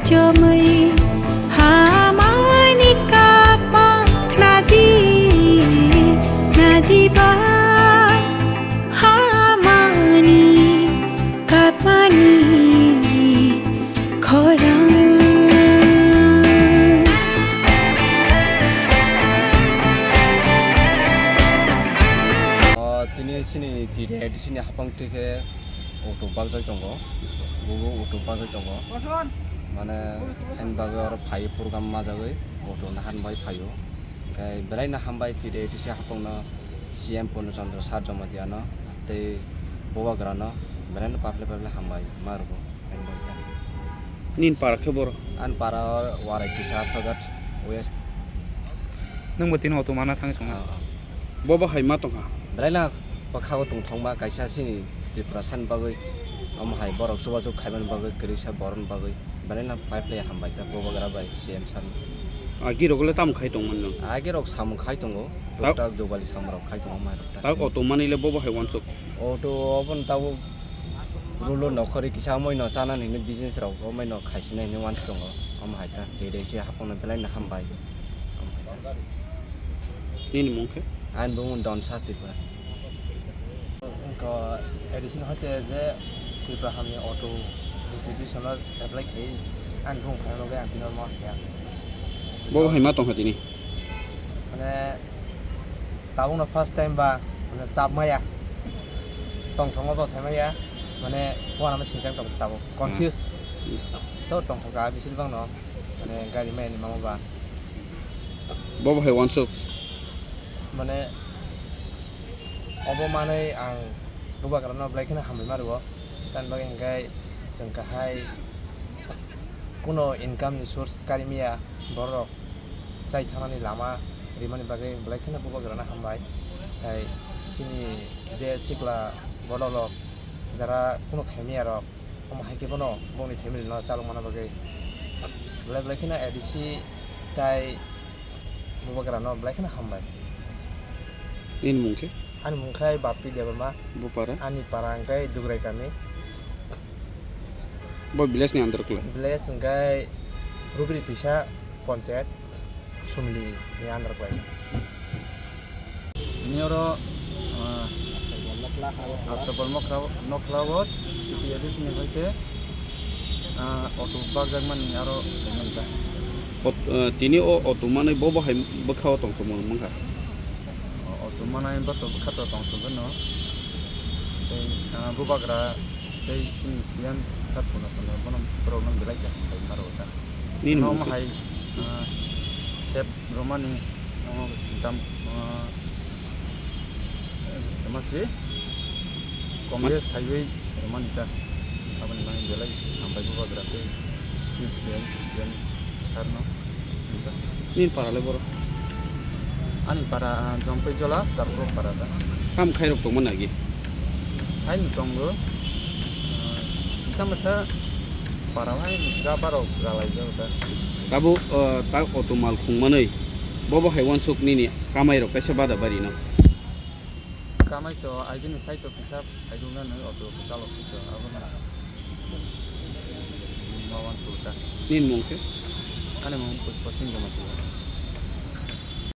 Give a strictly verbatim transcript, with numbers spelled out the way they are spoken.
Chomwi hamani kapma khnadi, khnadi ba hamani kapmani khorang. O, tini sini tide, sini hapang tike. Auto bakjak tongo, bobo auto bakjak tongo. Mane, haini bagwi oro phaiwi program majagwi auto no han bai phaio. Hwnkhe belai no hambai tide tisa hapang no C M Purno Chandra Sir Jamatia no tei Bubagra no belai no paple paple hambai ma rwgo haini bagwi ta. Nini para khe boro? Ani para o Warai Tisa Athagat West. Nwng bo tini auto mana thangwi tongo? Ah, ah. Bo bo hai ma tongkha? Belai na bwkhago tongthokma kaisa chini Tripura sani bagwi, omo hai borok chubachu khaimani bagwi, kwrwisa borokni bagwi belai na pipe lai hambai ta Bubagra bai C M sir no. Agi rok le tamo khai tongmani no? Agi rok samung khai tongo, Ta- tuktak jogani samung rok khai tongo mai rok ta. Tak auto manwi le bo bo hai wansuk? Auto obo no tabuk rulo nokhorwi kisa omoino chanani hinwi business rok omoino khaisinai hinwi wansuk tongo, omo hai ta twi rwi se hapang no belai no hambai. Nini mung khe? Ani bumung Donsa Tripura. Wngkha A D C ni hoite je Tripura hamni auto distribution o apply khai, ani bumung phai nugwi ang tini ma kha. Bo hai ma tongkha tini? Mane tabuk no first time ba, mane chap maya. Tongthokma bo sai maya, mane uanama sinchang tong tabuk, confuse. Hmm. To tongthokha bising bang no. Mane gari maya ni mama ba. Bo bo hai wansuk? Mane obo manwi ang Bubagra no belai kheno hambai ma rwo. Tamni bagwi hwnkhe chwng kahai kuno income ni source kari maya borok chai thangnani lama rimani bagwi belai kheno Bubagra no hambai. Tai chini je sikla bodol rok jara kuno khai maya rok, omo hai khe bono bongni family no chalok mana bagwi belai belai kheno A D C tai Bubagra no belai kheno hambai. Nini mung khe? Ani mung khai Bappi Debbarma. Bo para? Ani para hwnkhe Dugrai kami. Bo village ni under kle? Village hwnkhe Rubiri Tisa Panchayat. Sumli ni andar kwlai. Tini oro, ah, Astapal Mokra, Nokla o T T A D C ni hoite, ah, auto bakjakmani aro nangkha. Ot-, ah, tini o auto manwi bo bo hai bwkha o tongthokma wngkha? O auto manwi bo to bwkha to tongthokgwno. Tei, ah, Bubagra tei chini C M sir Purno Chandra bono borokno belai khe hambai ma rwo ta. Nini mung khe? Omo hai, ah, sep romani, omo dam, ah, tama si Congress khaiwi romani ta. Aboni bagwi belai hambai Bubagra tei chini T T M C C M sir no. Nini para le boro? Ani para, ah, Jompui Jola, Charpro para ta. Kam khairok tongma nagi? Haino tongo. Ah, misa misa para hai ga barok galai jago ta. Tabuk, ah, tak auto mal khungmanwi bobo hai wansuk nini kamai rok kaisa bada bari no? Kamai to agini sai to kisa phaidung na nang auto kisa lo kito abo na. Ma wansuk ta. Nini mung khe? Ani mung Puspa Singh Jamatia.